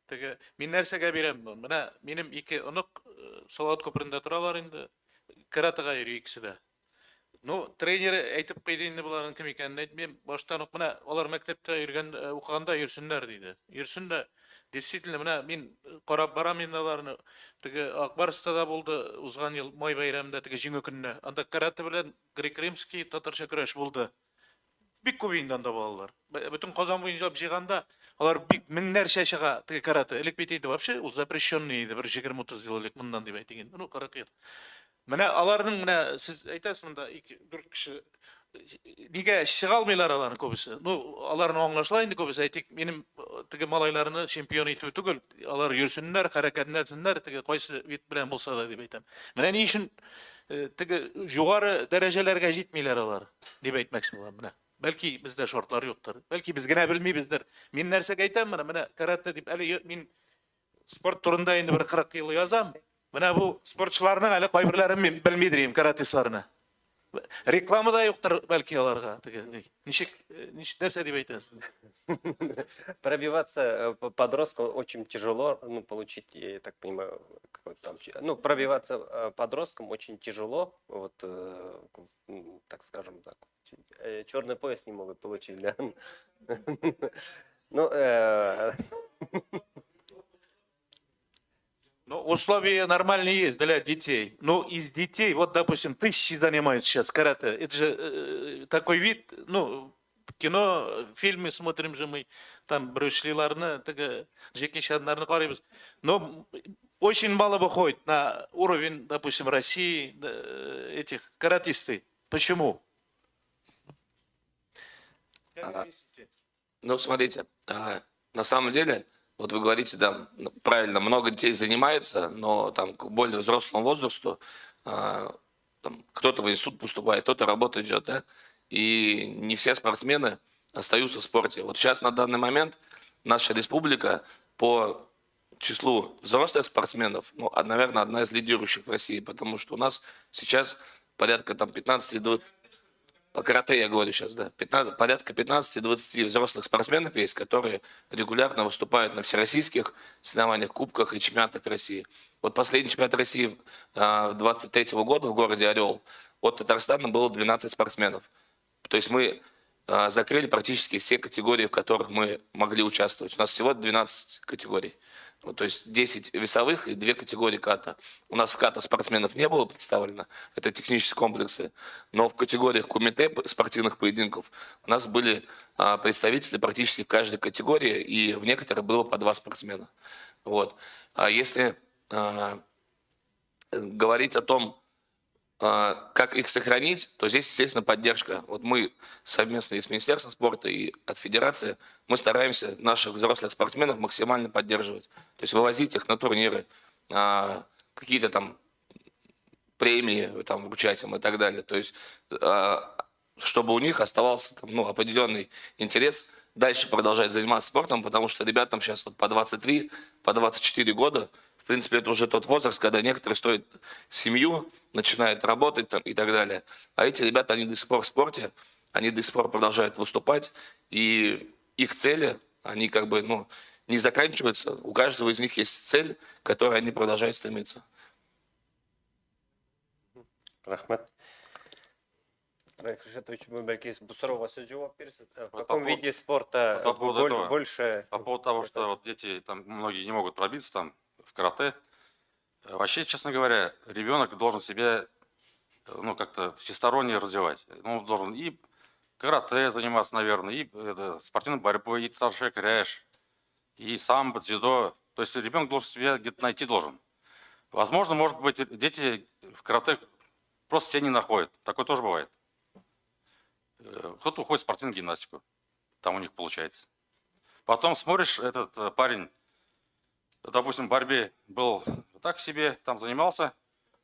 теге мин нәрсәгә бирәм? Менә минем ике онык Салават күперендә торалар инде. Каратэга йөри икесе дә. Ну, тренеры әйтеп куйды инде, боларның кем икәнен әйтмим. Баштан ук менә алар мәктәптә йөргән, укыганда йөрсеннәр диде. Йөрсен дә, действительно, менә мин карап барам инде аларны. Теге Ак Барста да булды узган ел май бәйрәмендә, теге Җиңү көненә. Анда каратэ белән грек-римский, татарча көрәш булды. Бик күп инде анда балалар. Бөтен Казан буенча җыйганда алар бик меңнәрчә чыга теге каратэ. Элек бит инде вообще ул запрещенный иде бер 20-30 ел элек моннан дип әйтик инде. Ну, 40 ел. Менә аларның, менә сез әйтәсез монда ике, дүрт кеше нигә чыга алмыйлар аларның күбесе? Ну, аларны аңлашыла инде күбесе. Әйтик, минем теге малайларны чемпион итү түгел. Алар йөрсеннәр, хәрәкәтләнсеннәр, теге кайсы вид белән булса да дип әйтәм. Менә ни өчен теге югары дәрәҗәләргә җитмиләр алар, дип әйтмәкче булам менә. Бәлки бездә шартлар юктыр. Бәлки без генә белмибездер. Мин нәрсәгә әйтәм менә, менә каратэ дип әле мин спорт турында инде бер 40 ел язам. Менә бу спортчыларның әле кайберләрен мин белмидер идем, каратистларны. Реклама да юктыр бәлки аларга теге. Ничек, ничек нәрсә дип әйтәсең? Пробиваться подростку очень тяжело, ну, получить, я так понимаю, какой-то там, ну, пробиваться подросткам очень тяжело, вот, так скажем так, черный пояс не могут получить, да. Ну, Ну, условия нормальные есть для детей. Но из детей, вот, допустим, тысячи занимаются сейчас каратэ. Это же такой вид, ну, кино, фильмы смотрим же мы, там Брюс Лиларны, теге Джеки Чаннарны карыйбыз. Но очень мало выходит на уровень, допустим, России, этих каратисты. Почему? Как объясните? Ну, смотрите, на самом деле, вот вы говорите, да, ну, правильно, много детей занимается, но там к более взрослому возрасту там, кто-то в институт поступает, кто-то работа идет, да, и не все спортсмены остаются в спорте. Вот сейчас на данный момент наша республика по числу взрослых спортсменов, ну, наверное, одна из лидирующих в России, потому что у нас сейчас порядка там 15-20, по карате я говорю сейчас, да, 15, порядка 15-20 взрослых спортсменов есть, которые регулярно выступают на всероссийских соревнованиях, кубках и чемпионатах России. Вот последний чемпионат России 23 года в городе Орел от Татарстана было 12 спортсменов. То есть мы закрыли практически все категории, в которых мы могли участвовать. У нас всего 12 категорий. Вот, то есть 10 весовых и 2 категории ката. У нас в ката спортсменов не было представлено, это технические комплексы, но в категориях кумите, спортивных поединков, у нас были представители практически в каждой категории, и в некоторых было по 2 спортсмена. Вот. А если говорить о том, как их сохранить, то здесь, естественно, поддержка. Вот мы совместно и с Министерством спорта, и от Федерации, мы стараемся наших взрослых спортсменов максимально поддерживать. То есть вывозить их на турниры, какие-то там премии там вручать им и так далее. То есть чтобы у них оставался там, ну, определенный интерес дальше продолжать заниматься спортом, потому что ребятам сейчас вот по 23, по 24 года, в принципе, это уже тот возраст, когда некоторые строят семью, начинают работать там и так далее. А эти ребята, они до сих пор в спорте, они до сих пор продолжают выступать, и их цели, они как бы, ну, не заканчиваются. У каждого из них есть цель, к которой они продолжают стремиться. Рәхмәт. Раиф Ришатович, вы, бәлки, бу сорауга сез җавап бирерсез. В Вот по каком поводу- виде спорта по поводу этого. больше? По поводу того, что вот дети там многие не могут пробиться там в карате. Вообще, честно говоря, ребенок должен себя ну, как-то всесторонне развивать. Он должен и карате заниматься, наверное, и это, спортивной борьбой, и татарча көрәш, и самбо, дзюдо. То есть ребенок должен себя где-то найти должен. Возможно, может быть, дети в карате просто себя не находят. Такое тоже бывает. Кто-то уходит в спортивную гимнастику. Там у них получается. Потом смотришь, этот парень, допустим, в борьбе был так себе, там занимался,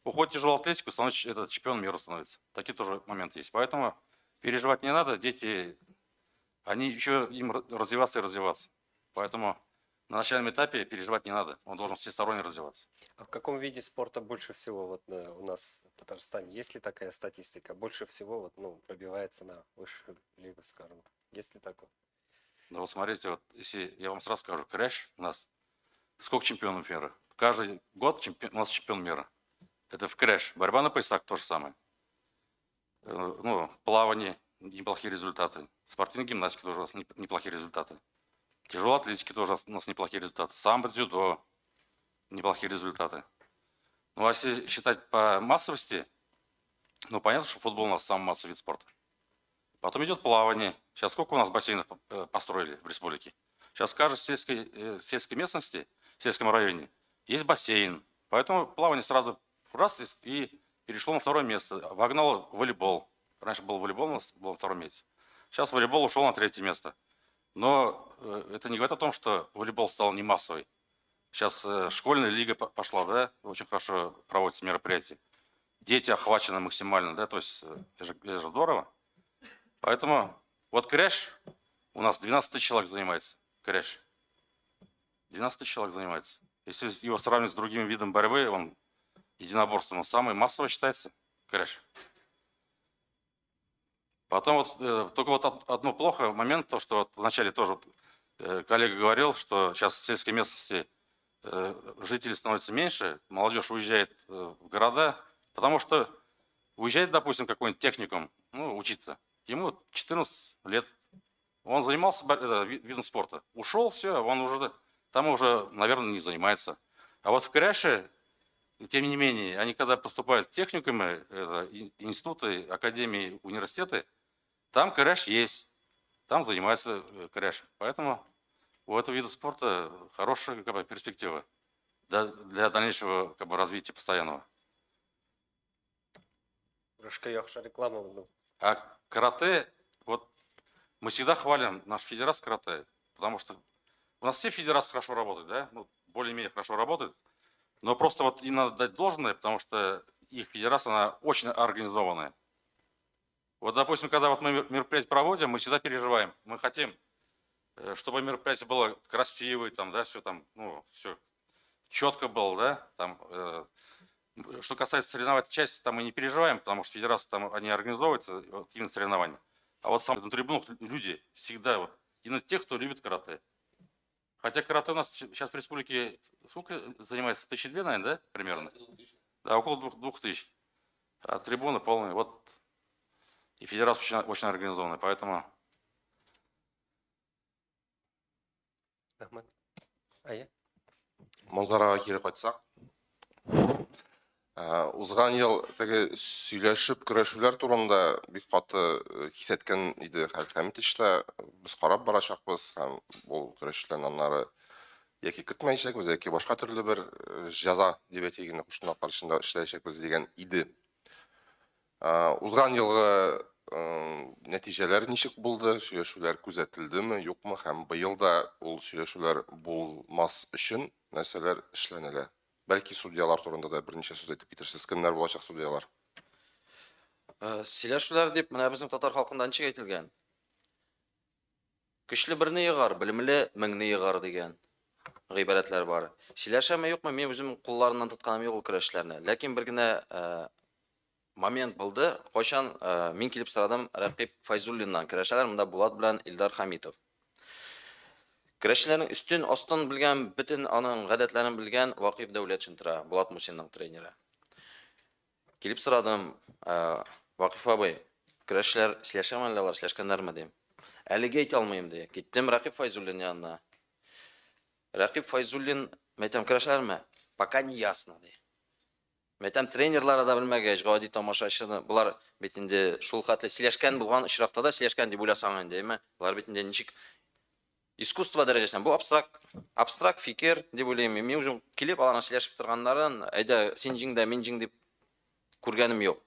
уходит в тяжелую атлетику, становится этот, чемпион мира становится. Такие тоже моменты есть. Поэтому переживать не надо, дети, они еще им развиваться и развиваться. Поэтому На начальном этапе переживать не надо, он должен всесторонне развиваться. А в каком виде спорта больше всего вот у нас в Татарстане? Есть ли такая статистика? Больше всего вот, ну, пробивается на высшую лигу, скажем. Есть ли такое? Ну вот смотрите, вот если я вам сразу скажу, көрәш у нас сколько чемпионов мира? Каждый год у нас чемпион мира. Это в көрәш. Борьба на поясах то же самое. Ну, плавание, неплохие результаты. Спортивная гимнастика тоже у нас неплохие результаты. Тяжелой атлетики тоже у нас неплохие результаты. Самбо, дзюдо, неплохие результаты. Ну, а если считать по массовости, ну, понятно, что футбол у нас самый массовый вид спорта. Потом идет плавание. Сейчас сколько у нас бассейнов построили в республике? Сейчас в каждой сельской местности, в сельском районе есть бассейн. Поэтому плавание сразу раз и перешло на второе место. Обогнало волейбол. Раньше был волейбол у нас был на втором месте. Сейчас волейбол ушел на третье место. Но это не говорит о том, что волейбол стал не массовый. Сейчас школьная лига пошла, да, очень хорошо проводятся мероприятия. Дети охвачены максимально, да, то есть это же здорово. Поэтому вот көрәш, у нас 12 тысяч человек занимается, көрәш. 12 тысяч человек занимается. Если его сравнивать с другими видами борьбы, он единоборством, он самый массовый считается, көрәш. Потом вот, только вот одно плохо момент, то, что вот вначале тоже вот, коллега говорил, что сейчас в сельской местности жителей становится меньше, молодежь уезжает в города, потому что уезжает, допустим, какой-нибудь техникум, ну, учиться, ему 14 лет, он занимался видом спорта, ушел, все, он уже там уже, наверное, не занимается. А вот в көрәше, тем не менее, они когда поступают в техникумы, это, институты, академии, университеты, там көрәш есть, там занимаются көрәш. Поэтому у этого вида спорта хорошая, как бы, перспектива для дальнейшего, как бы, развития постоянного. Көрәшкә яхшы реклама булды. А карате, вот мы всегда хвалим наш федерацию карате, потому что у нас все федерации хорошо работают, да, ну, более-менее хорошо работают, но просто вот им надо дать должное, потому что их федерация, она очень организованная. Вот, допустим, когда вот мы мероприятие проводим, мы всегда переживаем. Мы хотим, чтобы мероприятие было красивое, там, да, все там, ну, все четко было, да, там, что касается соревновательной части, там мы не переживаем, потому что федерация там, они организовываются, вот, именно соревнования. А вот сам на трибунах люди всегда, вот, именно те, кто любит карате. Хотя карате у нас сейчас в республике сколько занимается? Тысячи две, наверное, да, примерно? Да, около 2000. А трибуны полные. Вот. И федерация очень, очень организованная, поэтому. Рәхмәт. Әйе. Манзарага кире кайтсак. Узган ел теге сөйләшеп көрәшүләр турында бик каты кисәткән иде Хәлит Хәмитович та. Без карап барачакбыз һәм бу көрәшчеләрне аннары яки көтмәячәкбез, яки башка төрле бер җәза дип әйтик инде кушымталар каршында эшләячәкбез дигән иде. Узган елгы нәтиҗәләр ничек булды? Сөйләшүләр күзәтелдеме, юкмы? Һәм быел да ул сөйләшүләр булмас өчен нәрсәләр эшләнелә? Бәлки судьялар турында да берничә сүз әйтеп китерсез. Кемнәр булачак судьялар? Сөйләшүләр дип, менә безнең татар халкында ничек әйтелгән? Көчле берне егар, белемле меңне егар дигән гыйбарәтләр бар. Сөйләшәме юкмы, мин үзем кулларыннан тотканым юк ул көрәшчеләрне. Ләкин бер генә момент булды, кайчан мин килеп сорадым Рәкыйп Файзуллиннан, көрәшәләр монда Булат белән Илдар Хамитов. Көрәшчеләрнең өстен, астын белгән, бөтен аның гадәтләрен белгән Вакыйф Дәүләтшин тора, Булат Мусинның тренеры. Килеп сорадым, Вакыйф абый, көрәшчеләр сөйләшәме әллә алар, сөйләшкәннәрме дим. Әлегә әйтә алмыйм ди. Киттем Рәкыйп Файзуллин янына. Рәкыйп Файзуллин, мәйтәм, көрәшәләрме? Пока не ясно ди. Мәйтәм, тренерлары да белмәгәч, гади тамашачыны, болар бит инде шул хәтле сөйләшкән булган очракта да сөйләшкән дип уйласаң инде, әйме? Болар бит инде ничек искусство дәрәҗәсеннән, бу абстракт фикер дип уйлыйм. Мин үзем килеп аларның сөйләшеп торганнарын, әйдә, син җиң дә, мин җиң дип күргәнем юк.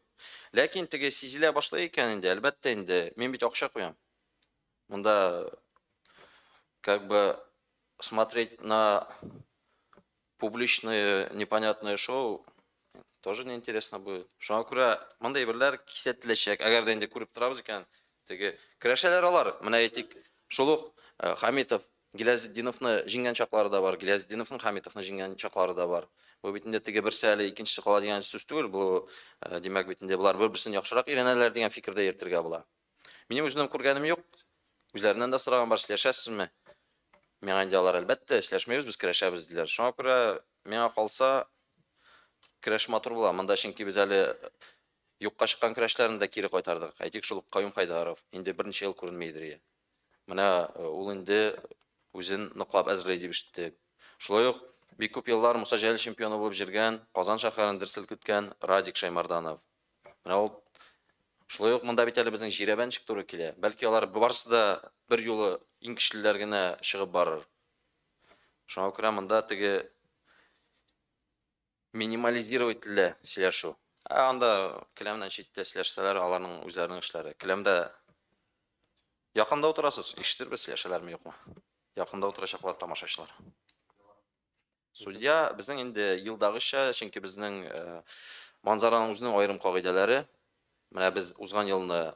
Ләкин теге сизелә башлый икән инде, әлбәттә инде, мин бит акча куям. Монда как бы смотреть на публичное непонятное шоу тоже неинтересно будет. Шуңа күрә мондый әйберләр кисәтеләчәк. Әгәр дә инде күреп торабыз икән, теге көрәшәләр алар. Менә әйтик, шул ук Хамитов Гилязетдиновны җиңгән чаклары да бар, Гилязетдиновның Хәмитовны җиңгән чаклары да бар. Бу бит инде теге берсе әле икенчесе кала дигән сүз түгел, бу, димәк бит инде болар бер-берсен яхшырак өйрәнәләр дигән фикердә йөртергә була. Минем үземнең күргәнем юк. Үзләреннән дә сораган бар, сөйләшәсезме? Миңа инде алар, әлбәттә, сөйләшмибез, без көрәшәбез, диләр. Шуңа күрә миңа калса, көрәш матур була. Монда чөнки без әле юкка чыккан көрәшләрне дә кире кайтардык. Әйтик, шул ук Каюм Хайдаров инде берничә ел күренми иде. Менә ул инде үзен ныклап әзерли дип ишеттек. Шулай ук бик күп еллар Муса Җәлил чемпионы булып җөргән, Казан шәһәрен дер селкеткән Радик Шәймарданов. Менә ул шулай ук монда бит әле безнең жирәбә ничек туры килә. Бәлки алар барысы да бер юлы иң көчлеләр генә чыгып барыр. Шуңа күрә монда теге минимализировать ителә сөйләшү. Ә анда келәмнән читтә сөйләшсәләр, аларның үзләренең эшләре. Келәмдә якында утырасыз, ишетербез сөйләшәләрме, юкмы. Якында утырачаклар тамашачылар. Судья безнең инде елдагыча, чөнки безнең э, Манзараның үзенең аерым кагыйдәләре. Менә без узган елны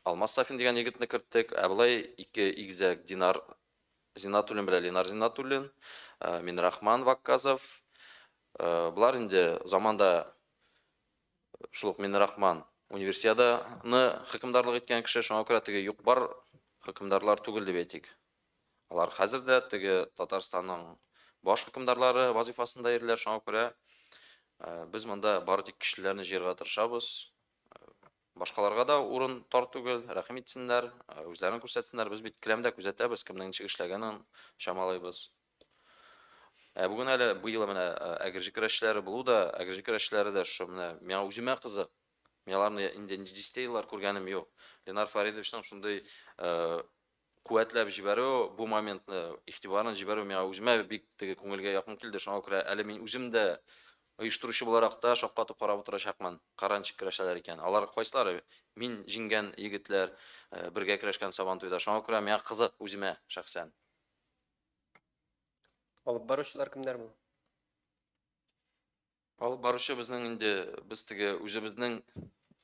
Алмаз Сафин дигән егетне керттек, ә болай ике игезәк Динар Зиннатуллин белән Ленар Зиннатуллин, э, Минрахман Вакказов. Э, болар инде заманда шул ук Минрахман универсиаданы хөкемдарлык иткән кеше, шуңа күрә теге юк-бар хөкемдарлар түгел дип әйтик. Алар хәзер дә теге Татарстанның баш хөкемдарлары вазифасында йөриләр, шуңа күрә э, без монда бары тик көчлеләрне җыярга тырышабыз. Башкаларга да урын тар түгел, рәхим итсеннәр, э, үзләрен күрсәтсеннәр. Без бит келәмдә күзәтәбез, кемнең ничек эшләгәнен чамалыйбыз. Ә бүген әле быел менә э, Әгерҗе көрәшчеләре булу да, Әгерҗе көрәшчеләре дә шушы менә миңа үземә кызык. Мин аларны инде дистә еллар күргәнем юк. Ленар Фаридовичның шундый э, куәтләп җибәрү, бу моментны, игътибарын җибәрү миңа үземә бик теге күңелгә якын килде. Шуңа күрә әле мин үзем дә оештыручы буларак та шаккатып карап утырачакмын. Кара ничек көрәшәләр икән. Алар кайсылары мин җиңгән егетләр, э, бергә көрәшкән Сабантуйда. Шуңа күрә миңа кызык үземә шәхсән. Алып баручылар кемнәр була? Алып баручы безнең инде без теге үзебезнең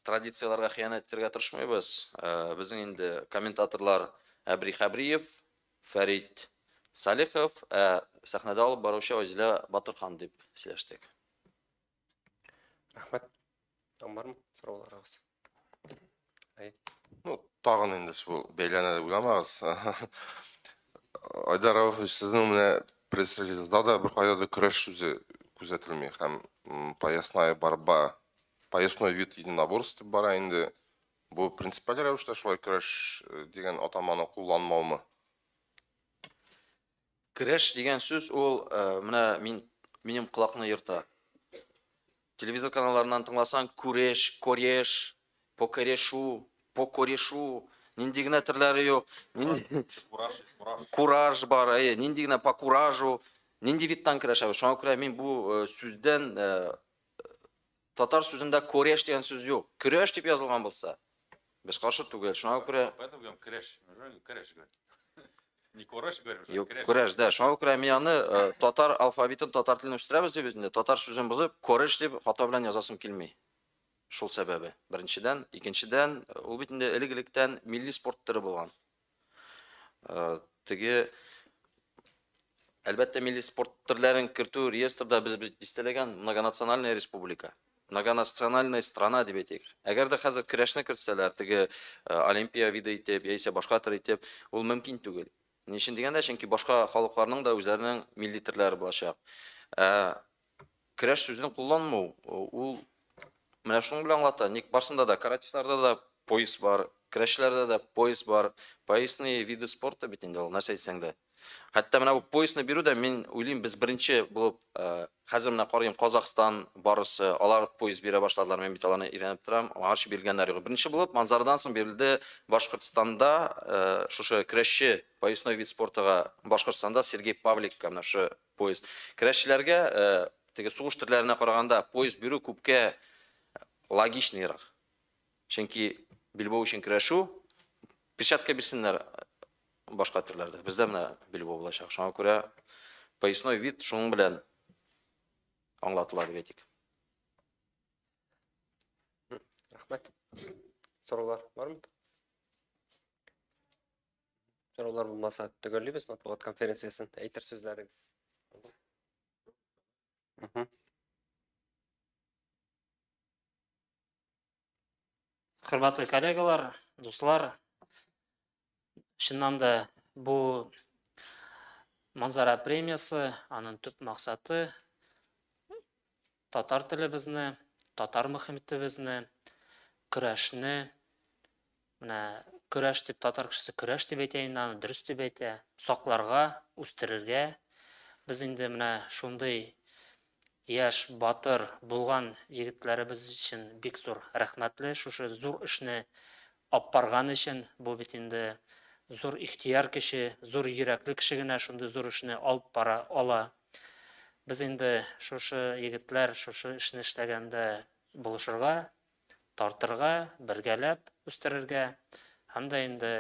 традицияләргә хыянәт итәргә тырышмыйбыз. Э, безнең инде комментаторлар Әбри Хәбриев, Фәрит Салихов, ә сәхнәдә алып баручы Айзилә Батырхан дип сөйләштек. Рәхмәт. Тагын бармы сорауларыгыз? Әй. Ну, тагын инде шул бәйләнә дип уйламагыз. Айдар Рауфович, сезнең менә пресс-релизда да беркайда да көрәш сүзе күзәтелми һәм поясная борьба, поясной вид единоборств дип бара инде. Бу принципиаль рәвештә шулай көрәш э, дигән атаманы кулланмаумы? Көрәш дигән сүз ул э, менә мин минем колакны ерта. Телевизор каналларыннан тыңласаң, күреш, кореш, покорешу, покорешу, нинди генә төрләре юк. Нинди кураж бар, әйе, нинди генә по куражу, нинди видтан көрәшәбез. Шуңа күрә мин бу э, сүздән э, татар сүзендә кореш дигән сүз юк. Көрәш дип язылган булса, без каршы түгел. Шуңа күрә Поэтому говорим көрәш. Көрәш говорим. Не кореш говорим, Юк, көрәш, да. Шуңа күрә мин аны э, татар алфавитын, татар телен үстерәбез дип инде татар сүзен бозып, кореш дип хата белән язасым килми. Шул сәбәбе. Беренчедән, икенчедән, э, ул бит инде элек-электән милли спорт төре булган. Э, теге әлбәттә милли спорт төрләрен кертү реестрда без бит дистәләгән многонациональная республика. Многонациональная страна дип әйтик. Әгәр дә хәзер көрәшне кертсәләр, теге э, олимпия виды итеп, яисә башка төр итеп, ул мөмкин түгел. Ни өчен дигәндә, чөнки башка халыкларның да үзләренең милли төрләре булачак. Ә көрәш сүзен кулланмау, ул менә шуның белән аңлата. Ник барсында да каратистларда да пояс бар, көрәшчеләрдә дә пояс бар. Поясные виды спорта бит инде ул, нәрсә әйтсәң дә. Хәтта менә бу поясны бирү дә, мин уйлыйм, без беренче булып, э, хәзер менә карыйм, Казахстан барысы, алар пояс бирә башладылар, мин бит аларны өйрәнеп торам, аңарчы биргәннәр юк. Беренче булып Манзарадан соң бирелде Башкортстанда, э, шушы көрәшче поясной вид спортыга Башкортстанда Сергей Павликка менә шушы пояс. Көрәшчеләргә э, теге сугыш төрләренә караганда пояс бирү күпкә логичныйрак. Чөнки билбау өчен көрәшү, перчатка бирсеннәр башка төрләрдә. Бездә менә билбау булачак. Шуңа күрә поясной вид шуның белән аңлатыла дип әйтик. Рәхмәт. Сораулар бармы? Сораулар булмаса, төгәллибез матбугат конференциясен. Әйтер сүзләрегез. Хөрмәтле коллегалар, дуслар, чыннан да бу Манзара премиясе, аның төп максаты татар телебезне, татар мөхитебезне, көрәшне, менә көрәш дип татар кешесе көрәш дип әйтә инде аны, дөрес дип әйтә, сакларга, үстерергә. Без инде менә шундый яшь, батыр, булган егетләребез өчен бик зур рәхмәтле, шушы зур эшне аппарган өчен. Бу бит инде зур ихтыяр көче, зур йөрәкле кеше генә шундый зур эшне алып бара ала. Без инде шушы егетләр шушы эшне эшләгәндә булышырга, тартырга, бергәләп үстерергә һәм дә инде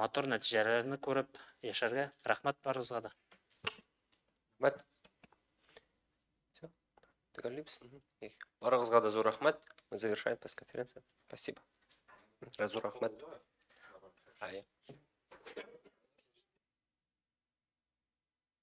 матур нәтиҗәләрне күреп яшәргә. Рәхмәт барыгызга да. Рәхмәт. Все, төгәллибез. Барыгызга да зур рәхмәт. Мы завершаем пресс-конференцию. Спасибо. Зур рәхмәт. Ай.